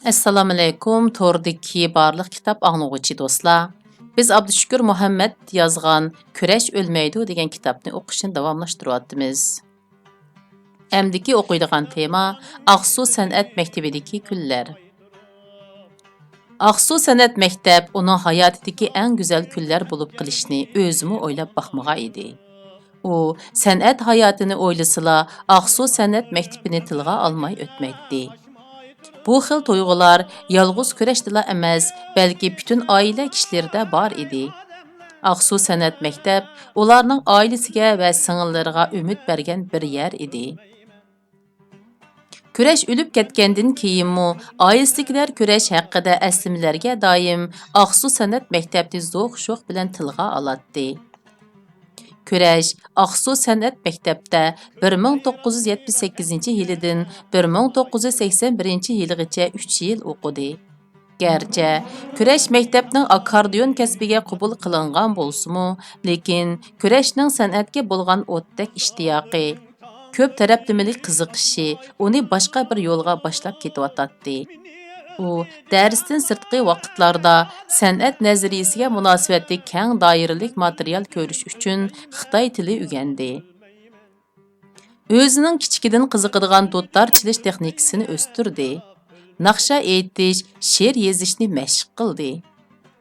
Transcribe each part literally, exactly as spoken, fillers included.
ئەسسالامۇئەلەيكۇم، توردىكى بارلىق كىتاب ئاڭلىغۇچى دوستلار. بىز ئابدۇشۈكۈر مۇھەممەت يازغان كۈرەش ئۆلمەيدۇ دېگەن كىتابنى ئوقۇشنى داۋاملاشتۇرۇۋاتىمىز. ئەمدىكى ئوقۇيدىغان تېما: ئاقسۇ سەنئەت مەكتىۋىدىكى كۈنلەر. ئاقسۇ سەنئەت مەكتەپ ئۇنىڭ ھاياتىدىكى ئەڭ گۈزەل كۈنلەر بولۇپ قېلىشىنى ئۆزىمۇ ئويلاپ باقمىغان ئىدى. ئۇ سەنئەت ھاياتىنى ئويلىسىلا، ئاقسۇ سەنئەت مەكتىپىنى تىلغا ئالماي ئۆتمەيتتى. بۇ خىل تۇيغۇلار يالغۇز كۈرەشتىلا ئەمەس، بەلكى پۈتۈن ئائىلە كىشىلىرىدە بار ئىدى. ئاقسۇ سەنئەت مەكتەپ ئۇلارنىڭ ئائىلىسىگە ۋە سىڭىللىرىغا ئۈمىد بەرگەن بىر يەر ئىدى. كۈرەش ئۆلۈپ كەتكەندىن كېيىنمۇ ئائىلىسىدىكىلەر كۈرەش ھەققىدە ئەسلىمىلەرگە دائىم ئاقسۇ سەنئەت مەكتەپنى زوق-شوق بىلەن تىلغا ئالاتتى. كۈرەش ئاقسۇ سەنئەت مەكتەپتە بىر مىڭ توققۇز يۈز يەتمىش سەككىزىنچى يىلىدىن بىر مىڭ توققۇز يۈز سەكسەن بىرىنچى يىلىغىچە ئۈچ يىل ئوقۇدى. گەرچە كۈرەش مەكتەپنىڭ ئاككوردىيون كەسپىگە قوبۇل قىلىنغان بولسىمۇ، لېكىن كۈرەشنىڭ سەنئەتكە بولغان ئوتتەك ئىشتىياقى، كۆپ تەرەپلىمىلىك قىزىقىشى ئۇنى باشقا بىر يولغا باشلاپ كېتىۋاتاتتى. ئۇ دەرستىن سىرتقى ۋاقىتلاردا سەنئەت نەزەرىيىسىگە مۇناسىۋەتلىك كەڭ دائىرىلىك ماتېرىيال كۆرۈش ئۈچۈن خىتاي تىلى ئۆگەندى. ئۆزىنىڭ كىچىكىدىن قىزىقىدىغان دۇتار چېلىش تېخنىكىسىنى ئۆستۈردى. ناخشا ئېيتىش، شېئىر يېزىشنى مەشىق قىلدى.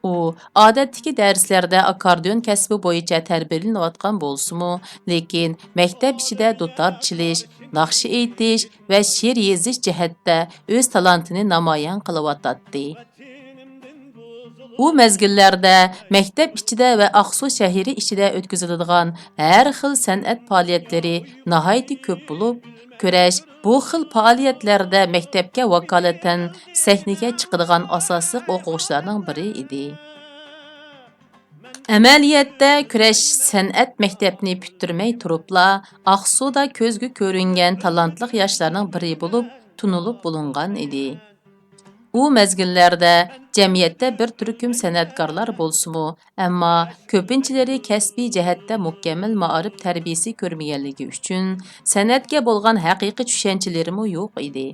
ئۇ ئادەتتىكى دەرسلەردە ئاككوردىيون كەسپى بويىچە تەربىيەلىنىۋاتقان بولسىمۇ، لېكىن مەكتەپ ئىچىدە دۇتار چېلىش، ناخشا ئېيتىش ۋە شېئىر يېزىش جەھەتتە ئۆز تالانتىنى نامايان قىلىۋاتاتتى. ئۇ مەزگىللەردە مەكتەپ ئىچىدە ۋە ئاقسۇ شەھىرى ئىچىدە ئۆتكۈزۈلىدىغان ھەر خىل سەنئەت پائالىيەتلىرى ناھايىتى كۆپ بولۇپ، كۈرەش بۇ خىل پائالىيەتلەردە مەكتەپكە ۋاكالىتەن سەھنىگە چىقىدىغان ئاساسلىق ئوقۇغۇچىلارنىڭ بىرى ئىدى. ئەمەلىيەتتە، كۈرەش سەنئەت مەكتەپنى پۈتتۈرمەي تۇرۇپلا، ئاقسۇدا كۆزگە كۆرۈنگەن تالانتلىق ياشلارنىڭ بىرى بولۇپ تونۇلۇپ بولۇنغان ئىدى. ئۇ مەزگىللەردە جەمئىيەتتە بىر تۈركۈم سەنئەتكارلار بولسىمۇ، ئەمما كۆپىنچىلىرى كەسپىي جەھەتتە مۇكەممەل مائارىپ تەربىيىسى كۆرمىگەنلىكى ئۈچۈن، سەنئەتكە بولغان ھەقىقىي چۈشەنچىلىرىمۇ يوق ئىدى.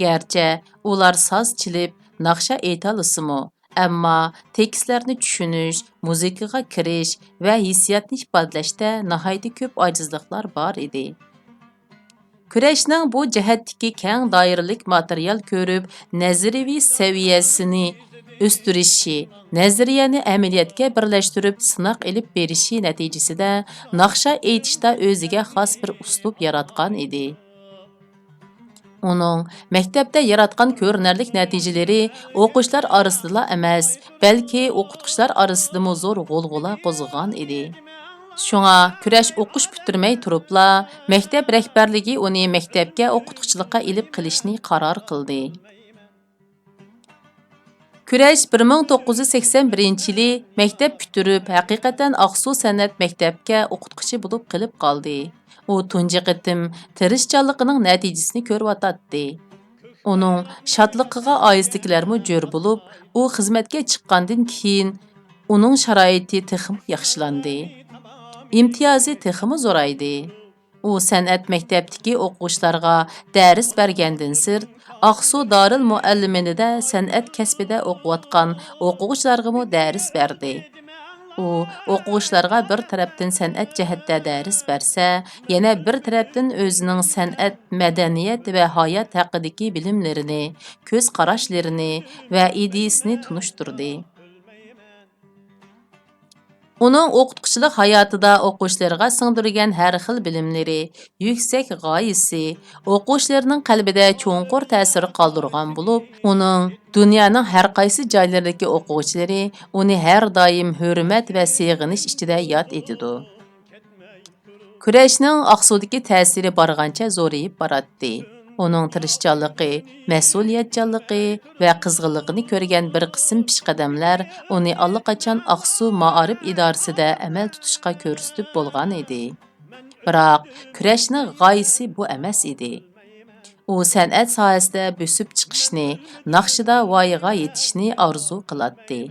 گەرچە ئۇلار ساز چېلىپ، ناخشا ئېيتالىسىمۇ، ئەمما تېكىستلەرنى چۈشىنىش، مۇزىكىغا كىرىش ۋە ھېسسىياتنى ئىپادىلەشتە ناھايىتى كۆپ ئاجىزلىقلار بار ئىدى. كۈرەشنىڭ بۇ جەھەتتىكى كەڭ دائىرىلىك ماتېرىيال كۆرۈپ، نەزەرىيەۋى سەۋىيەسىنى ئۆستۈرۈشى، نەزەرىيەنى ئەمەلىيەتكە بىرلەشتۈرۈپ سىناق ئېلىپ بېرىشى نەتىجىسىدە، ناخشا ئېيتىشتا ئۆزىگە خاس بىر ئۇسلۇب ياراتقان ئىدى. ئۇنىڭ مەكتەپتە ياراتقان كۆرۈنەرلىك نەتىجىلىرى ئوقۇغۇچىلار ئارىسىدىلا ئەمەس، بەلكى ئوقۇتقۇچىلار ئارىسىدىمۇ زور غۇلغۇلا قوزغىغان ئىدى. شۇڭا كۈرەش ئوقۇش پۈتتۈرمەي تۇرۇپلا، مەكتەپ رەھبەرلىكى ئۇنى مەكتەپكە ئوقۇتقۇچىلىققا ئېلىپ قېلىشنى قارار قىلدى. كۈرەش بىر مىڭ توققۇز يۈز سەكسەن بىرىنچى يىلى مەكتەپ پۈتتۈرۈپ، ھەقىقەتەن ئاقسۇ سەنئەت مەكتەپكە ئوقۇتقۇچى بولۇپ قېلىپ قالدى. ئۇ تۇنجى قېتىم تىرىشچانلىقىنىڭ نەتىجىسىنى كۆرۈۋاتاتتى. ئۇنىڭ شادلىقىغا ئائىلىسىدىكىلەرمۇ جۆر بولۇپ، ئۇ خىزمەتكە چىققاندىن كېيىن ئۇنىڭ شارائىتى تېخىمۇ ياخشىلاندى. ئىمتىيازى تېخىمۇ زورايدى. ئۇ سەنئەت مەكتەپتىكى ئوقۇغۇچىلارغا دەرس بەرگەندىن سىرت، ئاقسۇ دارىلمۇئەللىمىنىدە سەنئەت كەسپىدە ئوقۇۋاتقان ئوقۇغۇچىلارغىمۇ دەرس بەردى. ئۇ ئوقۇغۇچىلارغا بىر تەرەپتىن سەنئەت جەھەتتە دەرس بەرسە، يەنە بىر تەرەپتىن ئۆزىنىڭ سەنئەت، مەدەنىيەت ۋە ھايات ھەققىدىكى بىلىملىرىنى، كۆز قاراشلىرىنى ۋە ئىدىيىسىنى تونۇشتۇردى. ئۇنىڭ ئوقۇتقۇچىلىق ھاياتىدا ئوقۇغۇچىلىرىغا سىڭدۈرگەن ھەر خىل بىلىملىرى، يۈكسەك غايىسى ئوقۇغۇچىلىرىنىڭ قەلبىدە چوڭقۇر تەسىر قالدۇرغان بولۇپ، ئۇنىڭ دۇنيانىڭ ھەر قايسى جايلىرىدىكى ئوقۇغۇچىلىرى ئۇنى ھەر دائىم ھۆرمەت ۋە سېغىنىش ئىچىدە ياد ئېتىدۇ. كۈرەشنىڭ ئاقسۇدىكى تەسىرى بارغانچە زورىيىپ باراتتى. ئۇنىڭ تىرىشچانلىقى، مەسئۇلىيەتچانلىقى ۋە قىزغىنلىقىنى كۆرگەن بىر قىسىم پېشقەدەملەر ئۇنى ئاللىقاچان ئاقسۇ مائارىپ ئىدارىسىدە ئەمەل تۇتۇشقا كۆرسىتىپ بولغان ئىدى. بىراق، كۈرەشنىڭ غايىسى بۇ ئەمەس ئىدى. ئۇ سەنئەت ساھەسىدە بۆسۈپ چىقىشنى، ناخشىدا ۋايىغا يېتىشنى ئارزۇ قىلاتتى.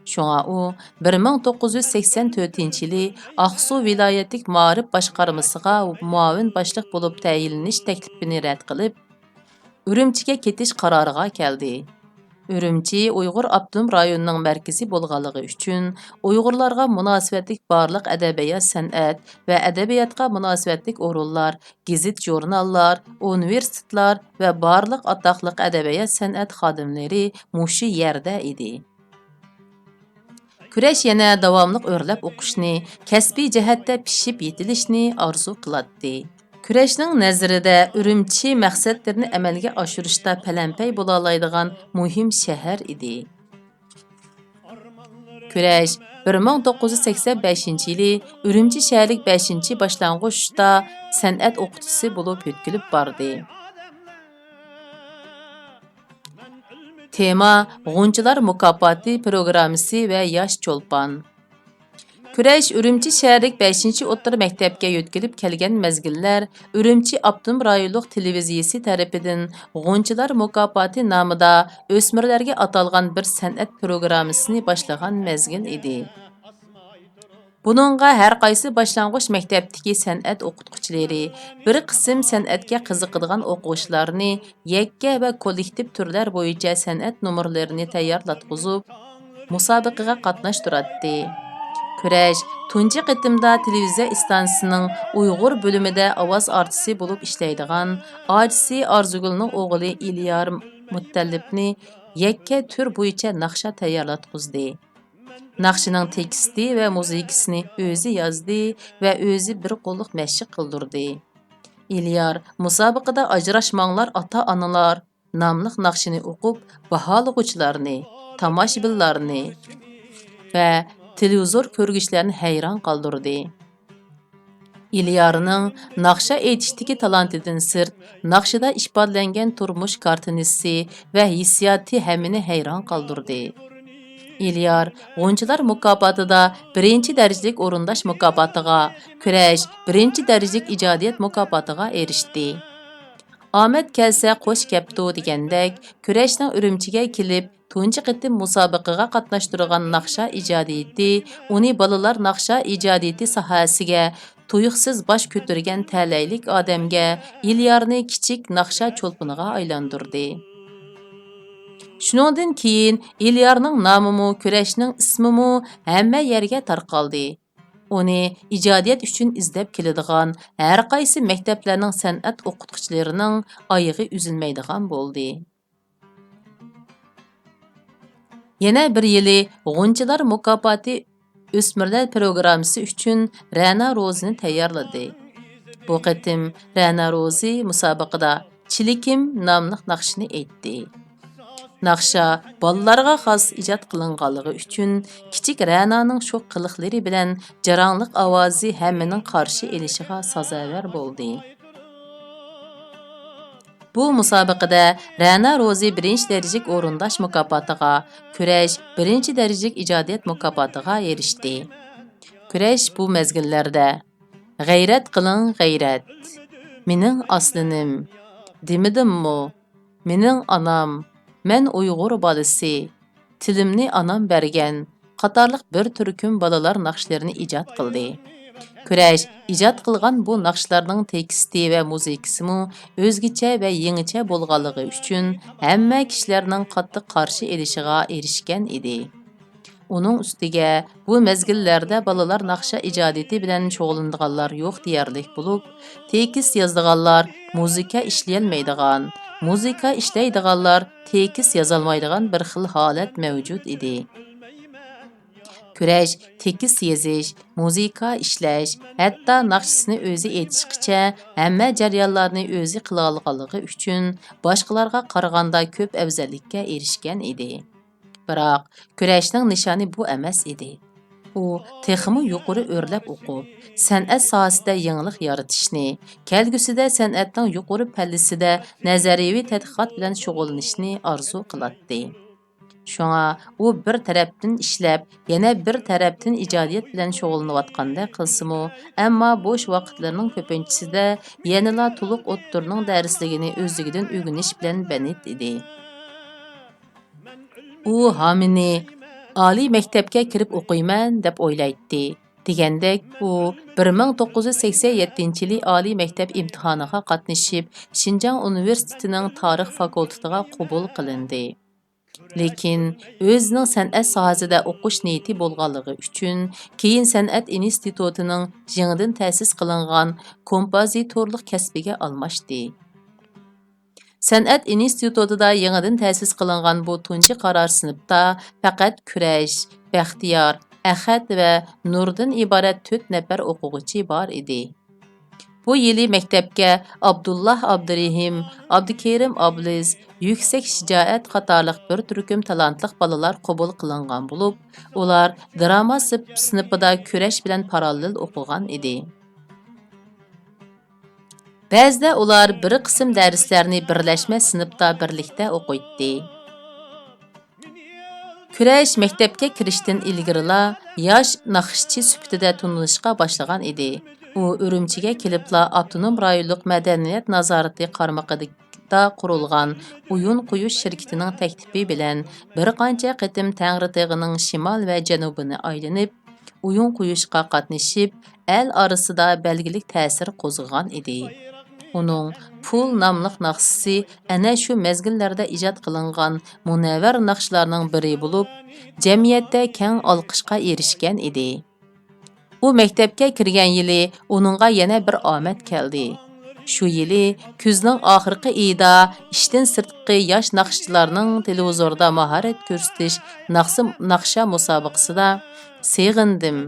شۇڭا ئۇ بىر مىڭ توققۇز يۈز سەكسەن تۆتىنچى يىلى ئاقسۇ ۋىلايەتلىك مائارىپ باشقارمىسىغا مۇئاۋىن باشلىق بولۇپ تەيىنلىنىش تەكلىپىنى رەت قىلىپ، ئۈرۈمچىگە كېتىش قارارىغا كەلدى. ئۈرۈمچى ئۇيغۇر ئاپتونوم رايونىنىڭ مەركىزى بولغانلىقى ئۈچۈن، ئۇيغۇرلارغا مۇناسىۋەتلىك بارلىق ئەدەبىيات-سەنئەت ۋە ئەدەبىياتقا مۇناسىۋەتلىك ئورۇنلار، گېزىت-ژۇرناللار، ئۇنىۋېرسىتېتلار ۋە بارلىق ئاتاقلىق ئەدەبىيات-سەنئەت خادىملىرى مۇشۇ يەردە ئىدى. كۈرەش يەنە داۋاملىق ئۆرلەپ ئوقۇشنى، كەسپىي جەھەتتە پىشىپ يېتىلىشنى ئارزۇ قىلاتتى. كۈرەشنىڭ نەزىرىدە ئۈرۈمچى مەقسەتلىرىنى ئەمەلگە ئاشۇرۇشتا پەلەمپەي بولالايدىغان مۇھىم شەھەر ئىدى. كۈرەش بىر مىڭ توققۇز يۈز سەكسەن بەشىنچى يىلى ئۈرۈمچى شەھەرلىك بەشىنچى باشلانغۇچتا سەنئەت ئوقۇتقۇچىسى بولۇپ يۆتكىلىپ باردى. تېما: غۇنچىلار مۇكاپاتى پروگراممىسى ۋە ياش چولپان. كۈرەش ئۈرۈمچى شەھەرلىك بەشىنچى ئوتتۇرا مەكتەپكە يۆتكىلىپ كەلگەن مەزگىللەر ئۈرۈمچى ئاپتونوم رايونلۇق تېلېۋىزىيىسى تەرىپىدىن غۇنچىلار مۇكاپاتى نامىدا ئۆسمۈرلەرگە ئاتالغان بىر سەنئەت پروگراممىسىنى باشلىغان مەزگىل ئىدى. بۇنىڭغا ھەر قايسى باشلانغۇچ مەكتەپتىكى سەنئەت ئوقۇتقۇچىلىرى بىر قىسىم سەنئەتكە قىزىقىدىغان ئوقۇغۇچىلارنى يەككە ۋە كوللېكتىپ تۈرلەر بويىچە سەنئەت نومۇرلىرىنى تەييارلاتقۇزۇپ، مۇسابىقىگە قاتناشتۇراتتى. كۈرەش تۇنجى قېتىمدا تېلېۋىزىيە ئىستانسىسىنىڭ ئۇيغۇر بۆلۈمىدە ئاۋاز ئارتىسى بولۇپ ئىشلەيدىغان ئاچىسى ئارزۇگۈلنىڭ ئوغلى ئېلىيار مۇتەللىپنى يەككە تۈر بويىچە ناخشا تەييارلاتقۇزدى. ناخشىنىڭ تېكىستى ۋە مۇزىكىسىنى ئۆزى يازدى ۋە ئۆزى بىر قوللۇق مەشىق قىلدۇردى. ئېلىيار مۇسابىقىدە «ئاجراشماڭلار، ئاتا-ئانىلار» ناملىق ناخشىنى ئوقۇپ، باھالىغۇچىلارنى، تاماشىبىنلارنى ۋە تېلېۋىزور كۆرگۈچىلەرنى ھەيران قالدۇردى. ئېلىيارنىڭ ناخشا ئېيتىشتىكى تالانتىدىن سىرت، ناخشىدا ئىپادىلەنگەن تۇرمۇش كارتىنىسى ۋە ھېسسىياتى ھەممىنى ھەيران قالدۇردى. ئېلىيار غۇنچىلار مۇكاپاتىدا بىرىنچى دەرىجىلىك ئورۇنداش مۇكاپاتىغا، كۈرەش بىرىنچى دەرىجىلىك ئىجادىيەت مۇكاپاتىغا ئېرىشتى. «ئامەت كەلسە قوش كەپتۇ» دېگەندەك، كۈرەشنىڭ ئۈرۈمچىگە كېلىپ، تۇنجى قېتىم مۇسابىقىگە قاتناشتۇرغان ناخشا ئىجادىيىتى ئۇنى بالىلار ناخشا ئىجادىيىتى ساھەسىگە تۇيۇقسىز باش كۆتۈرگەن تەلەيلىك ئادەمگە، ئېلىيارنى كىچىك ناخشا چولپىنىغا ئايلاندۇردى. شۇنىڭدىن كېيىن ئېلىيارنىڭ نامىمۇ، كۈرەشنىڭ ئىسمىمۇ ھەممە يەرگە تارقالدى. ئۇنى ئىجادىيەت ئۈچۈن ئىزدەپ كېلىدىغان ھەر قايسى مەكتەپلەرنىڭ سەنئەت ئوقۇتقۇچىلىرىنىڭ ئايىغى ئۈزۈلمەيدىغان بولدى. يەنە بىر يىلى غۇنچىلار مۇكاپاتى ئۆسمۈرلەر پروگراممىسى ئۈچۈن رەنا روزىنى تەييارلىدى. بۇ قېتىم رەنا روزى مۇسابىقىدا «چىلىكىم» ناملىق ناخشىنى ئېيتتى. ناخشا بالىلارغا خاس ئىجاد قىلىنغانلىقى ئۈچۈن، كىچىك رەنانىڭ شوخ قىلىقلىرى بىلەن جاراڭلىق ئاۋازى ھەممىنىڭ قارشى ئېلىشىغا سازاۋەر بولدى. بۇ مۇسابىقىدە رەنا روزى بىرىنچى دەرىجىلىك ئورۇنداش مۇكاپاتىغا، كۈرەش بىرىنچى دەرىجىلىك ئىجادىيەت مۇكاپاتىغا ئېرىشتى. كۈرەش بۇ مەزگىللەردە «غەيرەت قىلىڭ، غەيرەت! مېنىڭ ئاسلىنىم! دېمىدىممۇ؟ مېنىڭ ئانام! مەن ئۇيغۇر بالىسى! تىلىمنى ئانام بەرگەن» قاتارلىق بىر تۈركۈم بالىلار ناخشىلىرىنى ئىجاد قىلدى. كۈرەش ئىجاد قىلغان بۇ ناخشىلارنىڭ تېكىستى ۋە مۇزىكىسىمۇ ئۆزگىچە ۋە يېڭىچە بولغانلىقى ئۈچۈن، ھەممە كىشىلەرنىڭ قاتتىق قارشى ئېلىشىغا ئېرىشكەن ئىدى. ئۇنىڭ ئۈستىگە، بۇ مەزگىللەردە بالىلار ناخشا ئىجادىيىتى بىلەن شۇغۇللىنىدىغانلار يوق دېيەرلىك بولۇپ، تېكىست يازىدىغانلار مۇزىكا ئىشلىيەلمەيدىغان، مۇزىكا ئىشلەيدىغانلار تېكىست يازالمايدىغان بىر خىل ھالەت مەۋجۇت ئىدى. كۈرەش تېكىست يېزىش، مۇزىكا ئىشلەش، ھەتتا ناخشىسىنى ئۆزى ئېيتىشقىچە ھەممە جەريانلارنى ئۆزى قىلالىغانلىقى ئۈچۈن، باشقىلارغا قارىغاندا كۆپ ئەۋزەللىككە ئېرىشكەن ئىدى. بىراق، كۈرەشنىڭ نىشانى بۇ ئەمەس ئىدى. ئۇ تېخىمۇ يۇقىرى ئۆرلەپ ئوقۇپ، سەنئەت ساھەسىدە يېڭىلىق يارىتىشنى، كەلگۈسىدە سەنئەتنىڭ يۇقىرى پەللىسىدە نەزەرىيىۋى تەتقىقات بىلەن شۇغۇللىنىشنى ئارزۇ قىلاتتى. شۇڭا ئۇ بىر تەرەپتىن ئىشلەپ، يەنە بىر تەرەپتىن ئىجادىيەت بىلەن شۇغۇللىنىۋاتقاندەك قىلسىمۇ، ئەمما بوش ۋاقىتلىرىنىڭ كۆپىنچىسىدە يەنىلا تولۇق ئوتتۇرىنىڭ دەرسلىكىنى ئۆزلۈكىدىن ئۆگىنىش بىلەن بەند ئىدى. ئۇ ھامىنى ئالىي مەكتەپكە كىرىپ ئوقۇيمەن دەپ ئويلايتتى. دېگەندەك، ئۇ بىر مىڭ توققۇز يۈز سەكسەن يەتتىنچى يىلى ئالىي مەكتەپ ئىمتىھانىغا قاتنىشىپ، شىنجاڭ ئۇنىۋېرسىتېتىنىڭ تارىخ فاكۇلتېتىغا قوبۇل قىلىندى. لېكىن ئۆزىنىڭ سەنئەت ساھەسىدە ئوقۇش نىيىتى بولغانلىقى ئۈچۈن، كېيىن سەنئەت ئىنستىتۇتىنىڭ يېڭىدىن تەسىس قىلىنغان كومپوزىتورلۇق كەسپىگە ئالماشتى. سەنئەت ئىنستىتۇتىدا يېڭىدىن تەسىس قىلىنغان بۇ تۇنجى قارار سىنىپتا پەقەت كۈرەش، بەختىيار، ئەخەت ۋە نۇردىن ئىبارەت تۆت نەپەر ئوقۇغۇچى بار ئىدى. بۇ يىلى مەكتەپكە ئابدۇللا ئابدۇرېھىم، ئابدۇكېرىم ئابلىز، يۈكسەك شىجائەت قاتارلىق بىر تۈركۈم تالانتلىق بالىلار قوبۇل قىلىنغان بولۇپ، ئۇلار دىراما سىپ-، سىنىپىدا كۈرەش بىلەن پاراللېل ئوقۇغان ئىدى. بەزىدە ئۇلار بىر قىسىم دەرسلەرنى بىرلەشمە سىنىپتا بىرلىكتە ئوقۇيتتى. كۈرەش مەكتەپكە كىرىشتىن ئىلگىرىلا ياش ناخشىچى سۈپىتىدە تونۇلۇشقا باشلىغان ئىدى. ئۇ ئۈرۈمچىگە كېلىپلا ئاپتونوم رايونلۇق مەدەنىيەت نازارىتى قارمىقىدا قۇرۇلغان ئويۇن قويۇش شىركىتىنىڭ تەكلىپى بىلەن بىر قانچە قېتىم تەڭرىتېغىنىڭ شىمال ۋە جەنۇبىنى ئايلىنىپ، ئويۇن قويۇشقا قاتنىشىپ، ئەل ئارىسىدا بەلگىلىك تەسىر قوزغىغان ئىدى. ئۇنىڭ پۇل ناملىق ناخشىسى ئەنە شۇ مەزگىللەردە ئىجاد قىلىنغان مۇنەۋۋەر ناخشىلارنىڭ بىرى بولۇپ، جەمئىيەتتە كەڭ ئالقىشقا ئېرىشكەن ئىدى. ئۇ مەكتەپكە كىرگەن يىلى ئۇنىڭغا يەنە بىر ئامەت كەلدى. شۇ يىلى كۈزنىڭ ئاخىرقى ئېيىدا ئىشتىن سىرتقى ياش ناخشىچىلارنىڭ تېلېۋىزوردا ماھارەت كۆرسىتىش ناخشا، ناخشا مۇسابىقىسىدا سېغىندىم،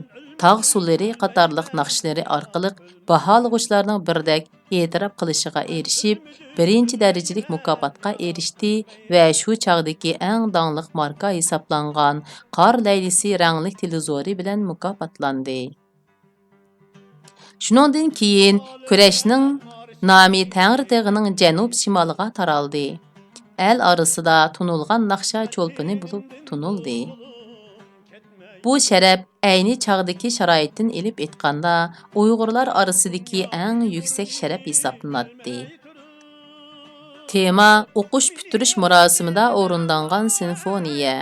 تاغ سۇلىرى قاتارلىق ناخشىلىرى ئارقىلىق باھالىغۇچىلارنىڭ بىردەك ئېتىراپ قىلىشىغا ئېرىشىپ، بىرىنچى دەرىجىلىك مۇكاپاتقا ئېرىشتى ۋە شۇ چاغدىكى ئەڭ داڭلىق ماركا ھېسابلانغان قار لەيلىسى رەڭلىك تېلېۋىزورى بىلەن مۇكاپاتلاندى. شۇنىڭدىن كېيىن كۈرەشنىڭ نامى تەڭرىتېغىنىڭ جەنۇب شىمالىغا تارالدى. ئەل ئارىسىدا تونۇلغان ناخشا چولپىنى بولۇپ تونۇلدى. بۇ شەرەپ ئەينى چاغدىكى شارائىتتىن ئېلىپ ئېيتقاندا، ئۇيغۇرلار ئارىسىدىكى ئەڭ يۈكسەك شەرەپ ھېسابلىناتتى. تېما ئوقۇش پۈتتۈرۈش مۇراسىمىدا ئورۇندانغان سىمفونىيە.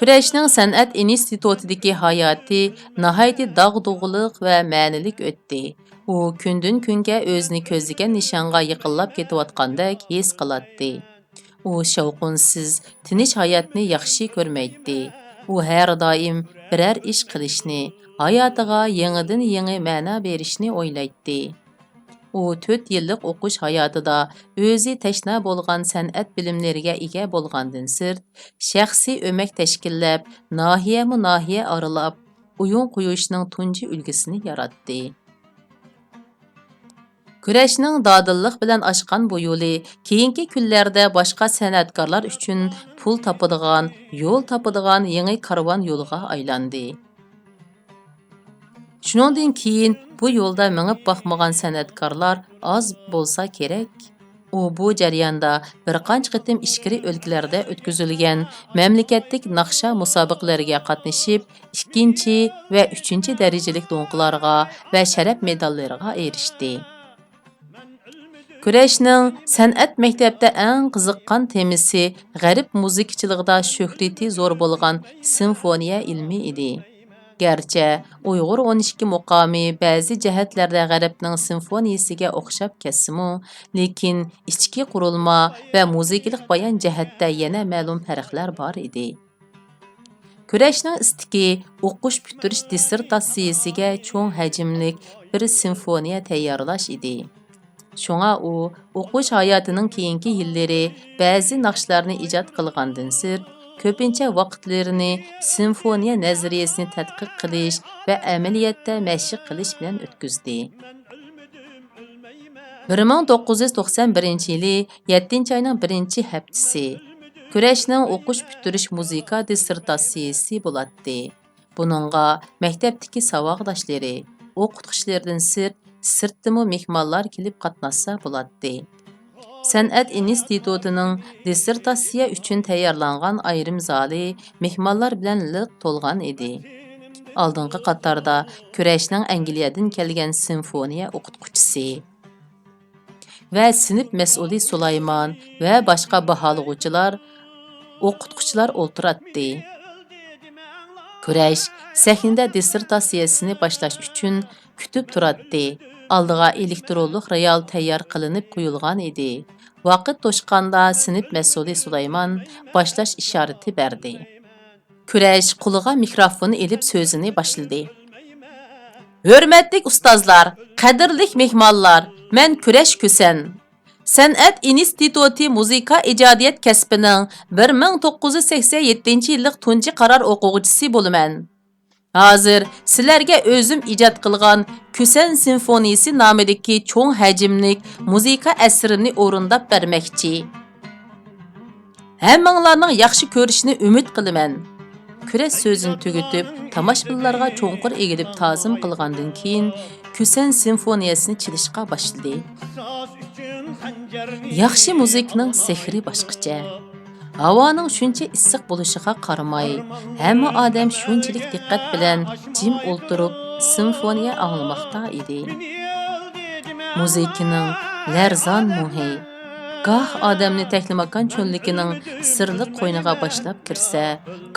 كۈرەشنىڭ سەنئەت ئىنستىتۇتىدىكى ھاياتى ناھايىتى داغدۇغىلىق ۋە مەنىلىك ئۆتتى. ئۇ كۈندىن-كۈنگە ئۆزىنى كۆزلىگەن نىشانغا يېقىنلاپ كېتىۋاتقاندەك ھېس قىلاتتى. ئۇ شاۋقۇنسىز، تىنچ ھاياتنى ياخشى كۆرمەيتتى. ئۇ ھەر دائىم بىرەر ئىش قىلىشنى، ھاياتىغا يېڭىدىن-يېڭى مەنە بېرىشنى ئويلايتتى. ئۇ تۆت يىللىق ئوقۇش ھاياتىدا ئۆزى تەشنا بولغان سەنئەت بىلىملىرىگە ئىگە بولغاندىن سىرت، شەخسىي ئۆمەك تەشكىللەپ، ناھىيەمۇ ناھىيە ئارىلاپ، ئويۇن قويۇشنىڭ تۇنجى ئۈلگىسىنى ياراتتى. كۈرەشنىڭ دادىللىق بىلەن ئاچقان بۇ يولى كېيىنكى كۈنلەردە باشقا سەنئەتكارلار ئۈچۈن پۇل تاپىدىغان، يول تاپىدىغان يېڭى كارۋان يولىغا ئايلاندى. شۇنىڭدىن كېيىن بۇ يولدا مېڭىپ باقمىغان سەنئەتكارلار ئاز بولسا كېرەك. ئۇ بۇ جەرياندا بىر قانچە قېتىم ئىچكىرى ئۆلكىلەردە ئۆتكۈزۈلگەن مەملىكەتلىك ناخشا مۇسابىقىلىرىگە قاتنىشىپ، ئىككىنچى ۋە ئۈچىنچى دەرىجىلىك دوڭقىلارغا ۋە شەرەپ مېداللىرىغا ئېرىشتى. كۈرەشنىڭ سەنئەت مەكتەپتە ئەڭ قىزىققان تېمىسى غەرب مۇزىكىچىلىقىدا شۆھرىتى زور بولغان سىمفونىيە ئىلمى ئىدى. گەرچە ئۇيغۇر ئون ئىككى مۇقامى بەزى جەھەتلەردە غەربنىڭ سىمفونىيىسىگە ئوخشاپ كەتسىمۇ، لېكىن ئىچكى قۇرۇلما ۋە مۇزىكىلىق بايان جەھەتتە يەنە مەلۇم پەرقلەر بار ئىدى. كۈرەشنىڭ ئىستىكى ئوقۇش پۈتتۈرۈش دىسسېرتاتسىيىسىگە چوڭ ھەجىملىك بىر سىمفونىيە تەييارلاش ئىدى. شۇڭا ئۇ ئوقۇش ھاياتىنىڭ كېيىنكى يىللىرى بەزى ناخشىلارنى ئىجاد قىلغاندىن سىرت، كۆپىنچە ۋاقىتلىرىنى سىمفونىيە نەزەرىيەسىنى تەتقىق قىلىش ۋە ئەمەلىيەتتە مەشىق قىلىش بىلەن ئۆتكۈزدى. بىر مىڭ توققۇز يۈز توقسان بىرىنچى يىلى يەتتىنچى ئاينىڭ بىرىنچى ھەپتىسى، كۈرەشنىڭ ئوقۇش پۈتتۈرۈش مۇزىكا دىسسېرتاتسىيىسى بولاتتى. بۇنىڭغا مەكتەپتىكى ساۋاقداشلىرى، ئوقۇتقۇچىلىرىدىن سىرت، سىرتتىمۇ مېھمانلار كېلىپ قاتناشسا بولاتتى. سەنئەت ئىنستىتۇتىنىڭ دىسسېرتاتسىيە ئۈچۈن تەييارلانغان ئايرىم زالى مېھمانلار بىلەن لىق تولغان ئىدى. ئالدىنقى قاتاردا كۈرەشنىڭ ئەنگلىيەدىن كەلگەن سىمفونىيە ئوقۇتقۇچىسى ۋە سىنىپ مەسئۇلى سۇلايمان ۋە باشقا باھالىغۇچىلار، ئوقۇتقۇچىلار ئولتۇراتتى. كۈرەش سەھنىدە دىسسېرتاتسىيەسىنى باشلاش ئۈچۈن كۈتۈپ تۇراتتى. ئالدىغا ئېلېكترونلۇق رېئال تەييار قىلىنىپ قويۇلغان ئىدى. ۋاقىت توشقاندا سىنىپ مەسئۇلى سۇلايمان باشلاش ئىشارىتى بەردى. كۈرەش قولىغا مىكروفون ئېلىپ سۆزىنى باشلىدى. ھۆرمەتلىك ئۇستازلار، قەدىرلىك مېھمانلار، مەن كۈرەش كۈسەن. سەنئەت ئىنستىتۇتى مۇزىكا ئىجادىيەت كەسپىنىڭ بىر مىڭ توققۇز يۈز سەكسەن يەتتىنچى يىللىق تۇنجى قارار ئوقۇغۇچىسى بولىمەن. ھازىر سىلەرگە ئۆزۈم ئىجاد قىلغان كۈسەن سىمفونىيىسى نامىدىكى چوڭ ھەجىملىك مۇزىكا ئەسىرىمنى ئورۇنداپ بەرمەكچى. ھەممىڭلارنىڭ ياخشى كۆرۈشىنى ئۈمىد قىلىمەن. كۈرەش سۆزىنى تۈگىتىپ، تاماشىبىنلارغا چوڭقۇر ئېگىلىپ تازىم قىلغاندىن كېيىن، كۈسەن سىمفونىيەسىنى چېلىشقا باشلىدى. ياخشى مۇزىكىنىڭ سېھرى باشقىچە. ھاۋانىڭ شۇنچە ئىسسىق بولۇشىغا قارىماي، ھەممە ئادەم شۇنچىلىك دىققەت بىلەن جىم ئولتۇرۇپ، سىمفونىيە ئاڭلىماقتا ئىدى. مۇزىكىنىڭ لەرزان مۇڭى گاھ ئادەمنى تەكلىماكان چۆللۈكىنىڭ سىرلىق قوينىغا باشلاپ كىرسە،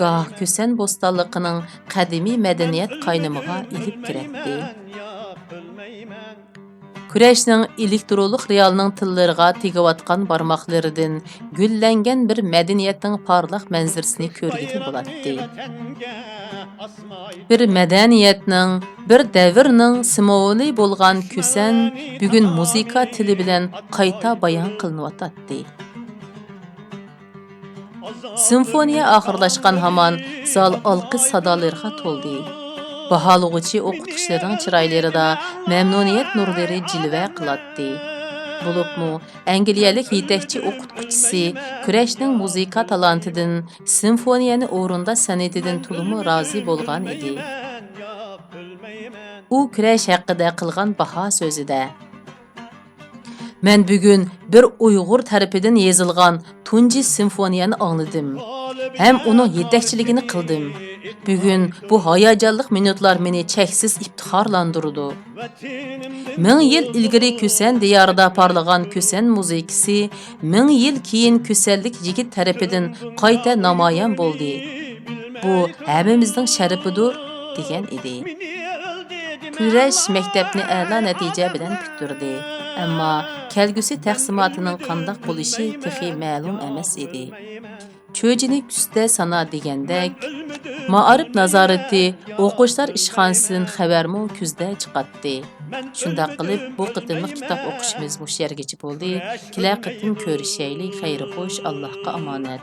گاھ كۈسەن بوستانلىقىنىڭ قەدىمىي مەدەنىيەت قاينىمىغا ئېلىپ كىرەتتى. كۈرەشنىڭ ئېلېكترونلۇق رېئالنىڭ تىللىرىغا تېگىۋاتقان بارماقلىرىدىن گۈللەنگەن بىر مەدەنىيەتنىڭ پارلاق مەنزىرىسىنى كۆرگىلى بولاتتى. بىر مەدەنىيەتنىڭ، بىر دەۋرنىڭ سىمۋولى بولغان كۈسەن بۈگۈن مۇزىكا تىلى بىلەن قايتا بايان قىلىنىۋاتاتتى. سىمفونىيە ئاخىرلاشقان ھامان زال ئالقىش سادالىرىغا تولدى. باھالىغۇچى ئوقۇتقۇچىلارنىڭ چىرايلىرىدا مەمنۇنىيەت نۇرلىرى جىلۋە قىلاتتى. بولۇپمۇ ئەنگلىيەلىك يېتەكچى ئوقۇتقۇچىسى كۈرەشنىڭ مۇزىكا تالانتىدىن، سىمفونىيەنى ئورۇنداش سەنئىتىدىن تولىمۇ رازى بولغان ئىدى. ئۇ كۈرەش ھەققىدە قىلغان باھا سۆزىدە، مەن بۈگۈن بىر ئۇيغۇر تەرىپىدىن يېزىلغان تۇنجى سىمفونىيەنى ئاڭلىدىم ھەم ئۇنىڭ يېتەكچىلىكىنى قىلدىم. بۈگۈن بۇ ھاياجانلىق مىنۇتلار مېنى چەكسىز ئىپتىخارلاندۇرىدۇ. مىڭ يىل ئىلگىرى كۈسەن دىيارىدا پارلىغان كۈسەن مۇزىكىسى مىڭ يىل كېيىن كۈسەنلىك يىگىت تەرىپىدىن قايتا نامايان بولدى. بۇ ھەممىمىزنىڭ شەرىپىدۇر، دېگەن ئىدى. كۈرەش مەكتەپنى ئەلا نەتىجە بىلەن پۈتتۈردى، ئەمما كەلگۈسى تەقسىماتىنىڭ قانداق بولۇشى تېخى مەلۇم ئەمەس ئىدى. چۆجىنى كۈزدە سانا دېگەندەك، مائارىپ نازارىتى ئوقۇغۇچىلار ئىشخانىسىدىن خەۋەرمۇ كۈزدە چىقاتتى. شۇنداق قىلىپ، بۇ قېتىملىق كىتاب ئوقۇشىمىز مۇشۇ يەرگىچە بولدى. كېلەر قېتىم كۆرۈشەيلى. خەير خوش، ئاللاھقا ئامانەت.